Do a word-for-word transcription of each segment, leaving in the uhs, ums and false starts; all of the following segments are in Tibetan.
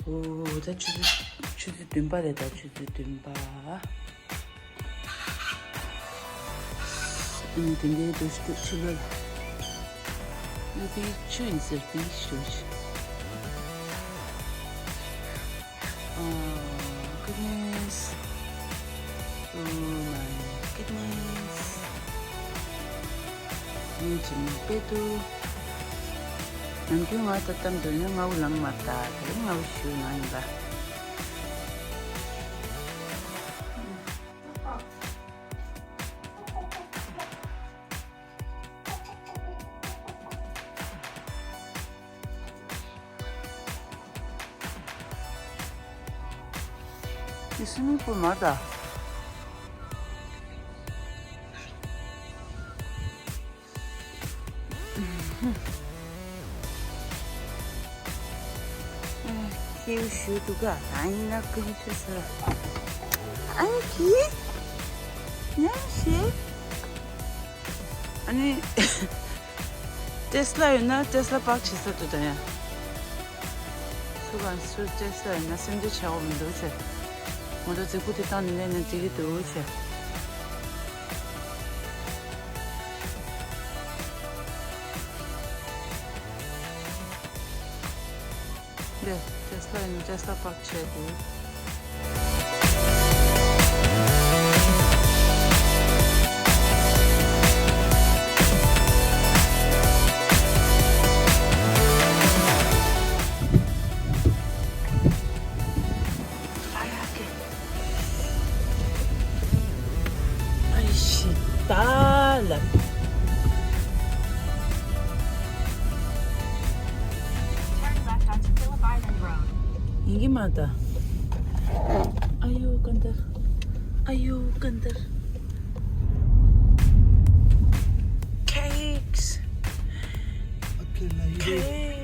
ཨོ་ད་ཆུ་ཚོད་ཆུ་ཚོད་བདུན་པ་རེད། ད་ཆུ་ཚོད་བདུན་པ། ཨ་ནི་དེ་འདྲའི་འདུག་ཆུ་ལོ་ལ། ཨ་ཕའི་ཆུ་ཡིན་ཟེར་པའི་ཞུ་ཞུ། Oh goodness. Oh my goodness. ཡིན་གཅིག་མ་དཔེ་འདུག་ནམ་རྒྱུན་ང་ད་གཏམ་འདོད་ན་ང་བུ་ལང་མ་ད་དེ་ང་བུ་ཞུ་ན་ཡིན་པ། དེ་སུ་མི་པོ་མ་ད། ཁྱེའུ་ཞུ་འདུག་ག་ད་ཡིན་ན་ཀུན་ཆུ་ས། ཨ་ནི་ཁྱི། ཉམས་ཤེས། ཨ་ནི། ཏེ་སི་ལ་ཡོད་ན་ཏེ་སི་ལ་པག་བྱེད་ས་འདུག་ད་ཡ། སུ་གང་སུ་ཏེ་སི་ལ་ཡོད་ན་སེམས་ཁྲལ་བྱ་འོ་མི་འདུག་ཟེར། ང་ཚོ་རྫིག་པོ་དེ་བཏང་ནས་ལས་ནས་འགྲིག་གི་འདུག་ཟེར། འདི་ཏེ་སི་ལ་ཡིན། ཏེ་སི་ལ་པག་བྱས་འདུག་ཨ་ཤི་ད་ལ། Turn left onto Phillip Island Road. ཡིན་གྱི་མ་ད། ཨ་ཡོ་ཀན་ཏར། ཨ་ཡོ་ཀན་ཏར། Cakes. Okay, now you do. Cake.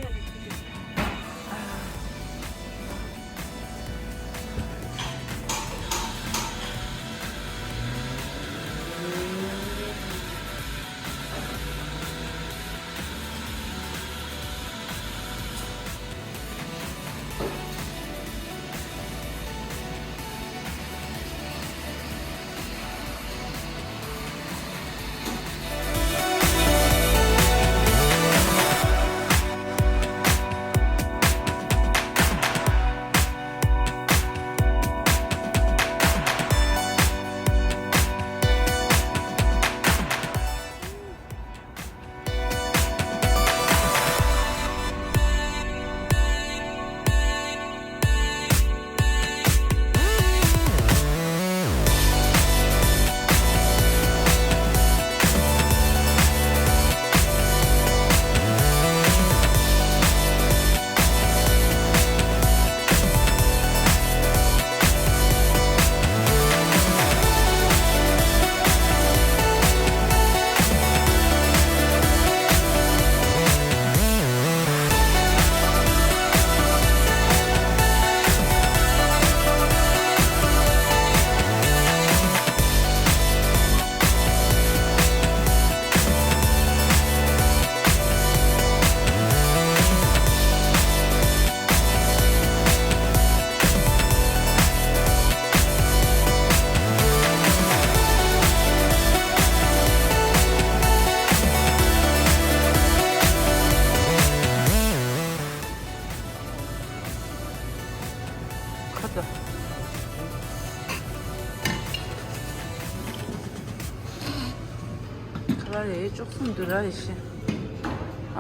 ཁ་ལ་རེ་ཅོག་སུ་འདུ་ར་རེ་ཤི།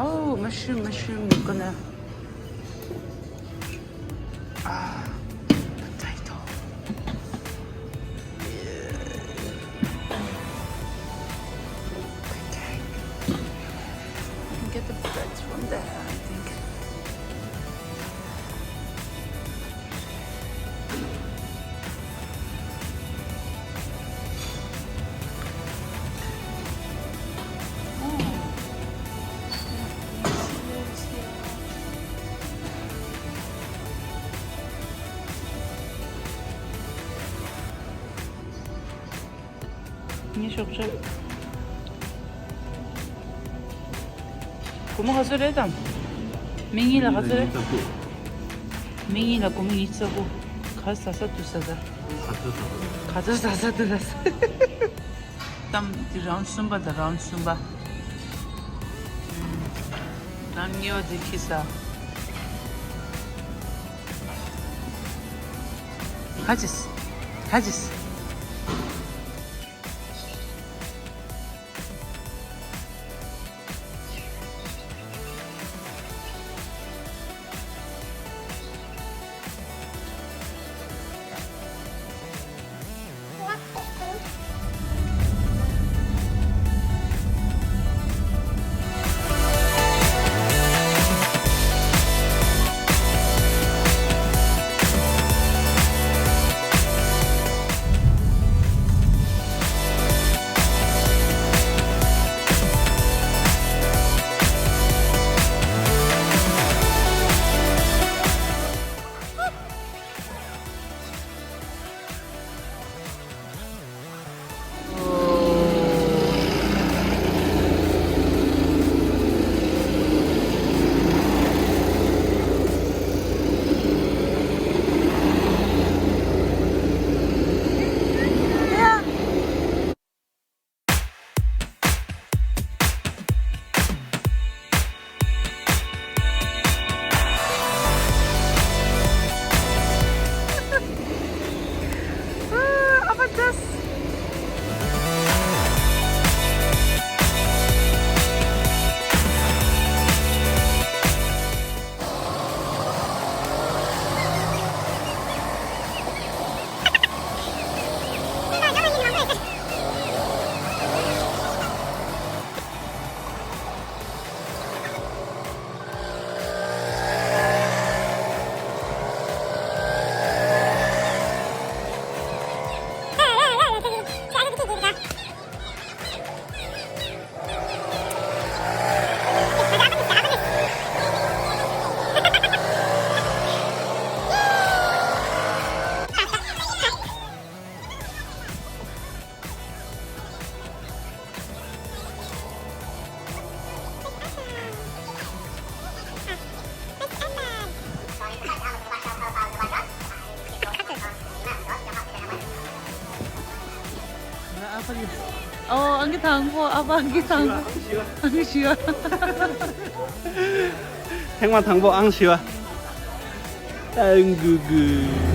Oh, mushroom, mushroom, gonna. Ah, potato. Okay. You can get the breads from there, I think. ངའི་ཤོག་ཆ། སྒོར་མོ་ག་ཚོད་རེད་དམ། མི་གཉིས་ལ་ག་ཚོད་རེད། མི་གཉིས་ལ་སྒོར་མོ་ཉི་ཤུ་རྩ་དགུ། ག་ཟ་ས་འདུག་ཟ་ས། ག་ཚོད་ཟ་ས་འདུག་ག་ཚོད་ཟ་ས་འདུག་ལ་ཟ། གཏམ་འདི་རའུན་ཌི་གསུམ་པ་དང་རའུན་ཌི་གསུམ་པ། ཨུམ། གཏམ་གཉིས་པ་འདི་ཁྱི་ཟ། ཁ་ཅིག་ཁ་ཅིག་ཨོ། ཨང་ཀི་དང་པོ། ཨ་ཕ་ཨང་ཀི་དང་པོ། ཨང་ཀི་བཞི་པ། ཐེངས་མ་དང་པོ་ཨང་བཞི་པ། ཨང་གུ་གུ།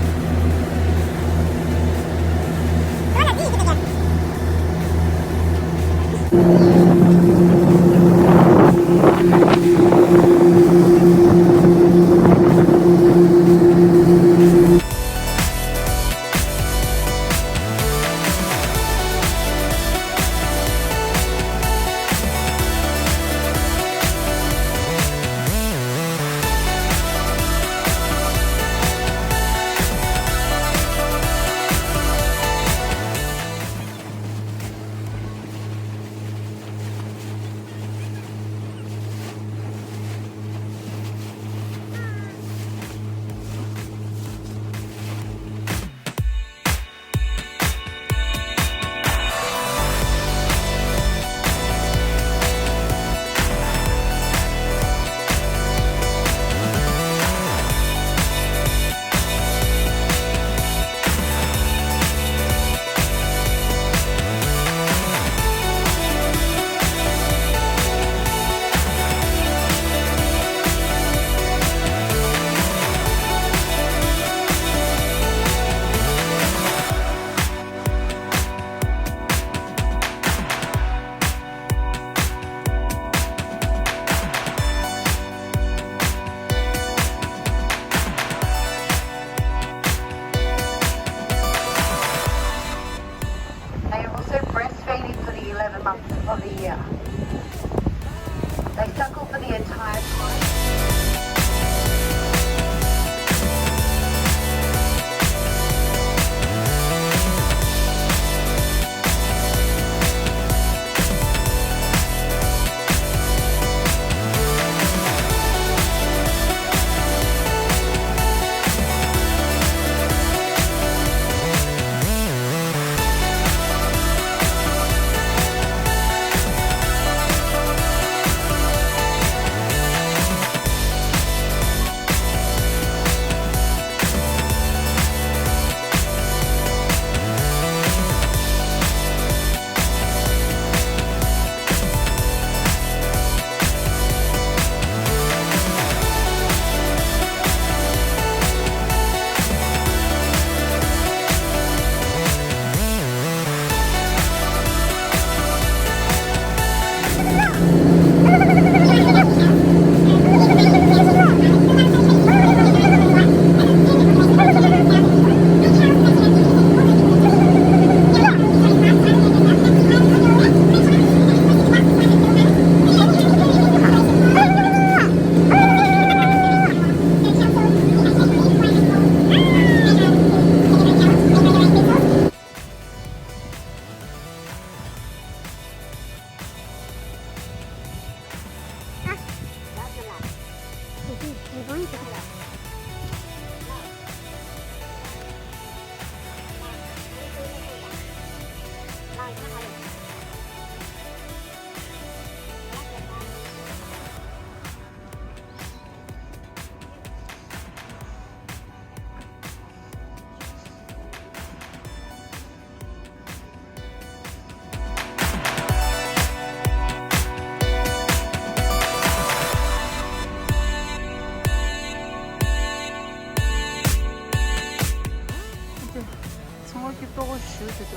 ཅག་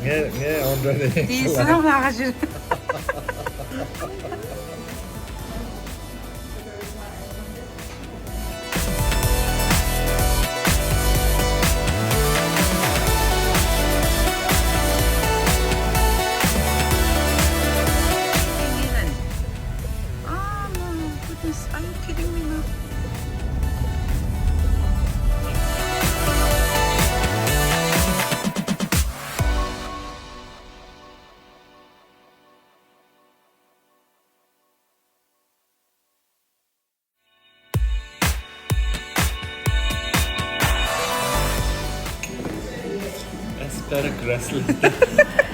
ངས་ངས་ཨོན་ཌྲེ་ནས། དེའི་སུ་དང་ལྷག་ཞུ། Oh my goodness, are you kidding me now? Asparagus.